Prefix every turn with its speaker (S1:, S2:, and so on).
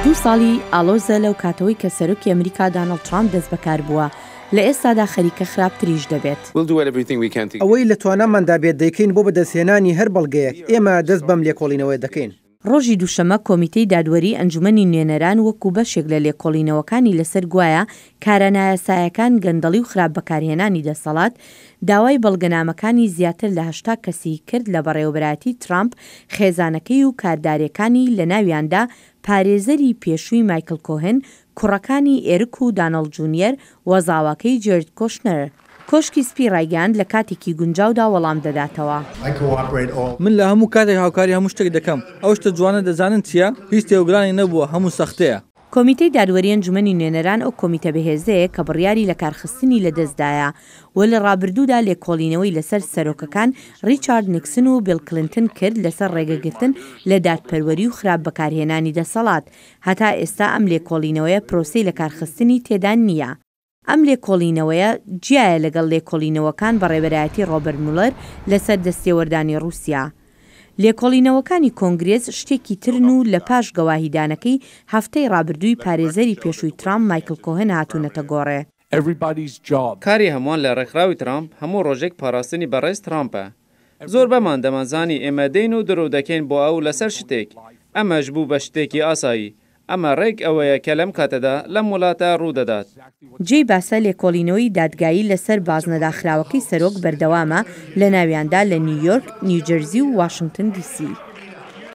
S1: دوو ساڵی ئاڵۆزە لەو کاتەوەی کە سەرۆکی ئەمریکا دانڵد ترامپ دەستبەکار بووە، لە ئێستادا خەریکە خراپتریش دەبێت.
S2: ئەوەی لە تواناماندا بێت دەیکەین بۆ بەدەستهێنانی هەر بەڵگەیەک، ئێمە دەست بەم لێکۆڵینەوەیە دەکەین.
S1: ڕۆژی دووشەممە کۆمیتەی دادوەری ئەنجومەنی نوێنەران وەکو بەشێک لە لێکۆڵینەوەکانی لەسەر گوایە کارە نایاسایەکان، گەندەڵی و خراپ بەکارهێنانی دەسەڵات، داوای بەڵگەنامەکانی زیاتر لە 80 کەسی کرد لە بەڕێوەبەرایەتی ترامپ، خێزانەکەی و کاردارەکانی لەناویاندا پارێزەری پێشووی مایکڵ کۆهن، کوڕەکانی ئێرک و دانڵد جونیەر و زاواکەی جێرد کۆشنەر. کۆشکی سپی ڕایگەیاند لە کاتێکی گونجاودا وەڵام دەداتەوە.
S3: من لە هەموو کاتێک هاوکاری هەموو شتێک دەکەم، ئەو شتە جوانە دەزانن چییە؟ هیچ تێوەگلانی نەبووە، هەموو سەختەیە.
S1: کۆمیتەی دادوەری ئەنجومەنی نوێنەران ئەو کۆمیتە بەهێزەیە کە بڕیاری لەکارخستنی لەدەستدایە و لە ڕابردوودا لێکۆڵینەوەی لەسەر سەرۆکەکان ڕیچارد نیکسن و بیڵ کلنتن کرد لەسەر ڕێگەگرتن لە دادپەروەری و خراپ بەکارهێنانی دەسەڵات. هەتا ئێستا ئەم لێکۆڵینەوەیە پرۆسەی لەکارخستنی تێدا نییە. ئەم لێکۆڵینەوەیە جیایە لەگەڵ لێکۆڵینەوەکان بە ڕێبەرایەتی ڕۆبەرت مولەر لەسەر دەستێوەردانی ڕووسیا. لێکۆڵینەوەکانی کۆنگرێس شتێکی ترن و لە پاش گەواهیدانەکەی هەفتەی ڕابردووی پارێزەری پێشووی ترامپ مایکڵ کۆهن هاتوونەتە گۆڕێ.
S4: کاری هەمووان لە ڕێکخراوی ترامپ هەموو ڕۆژێک پاراستنی بەڕێز ترامپە. زۆربەمان دەمانزانی ئێمە دێین و درۆ دەکەین بۆ ئەو لەسەر شتێک. ئەمەش بوو بە شتێکی ئاسایی. ئەمە ڕێک ئەوەیە کە لەم کاتەدا لەم وڵاتە ڕوودەدات.
S1: جێی باسە لێکۆڵینەوەی دادگایی لەسەر بازنە داخراوەکەی سەرۆک بەردەوامە لەناویاندا لە نیویۆرک، نیوجێرزی و واشنتن دی سی.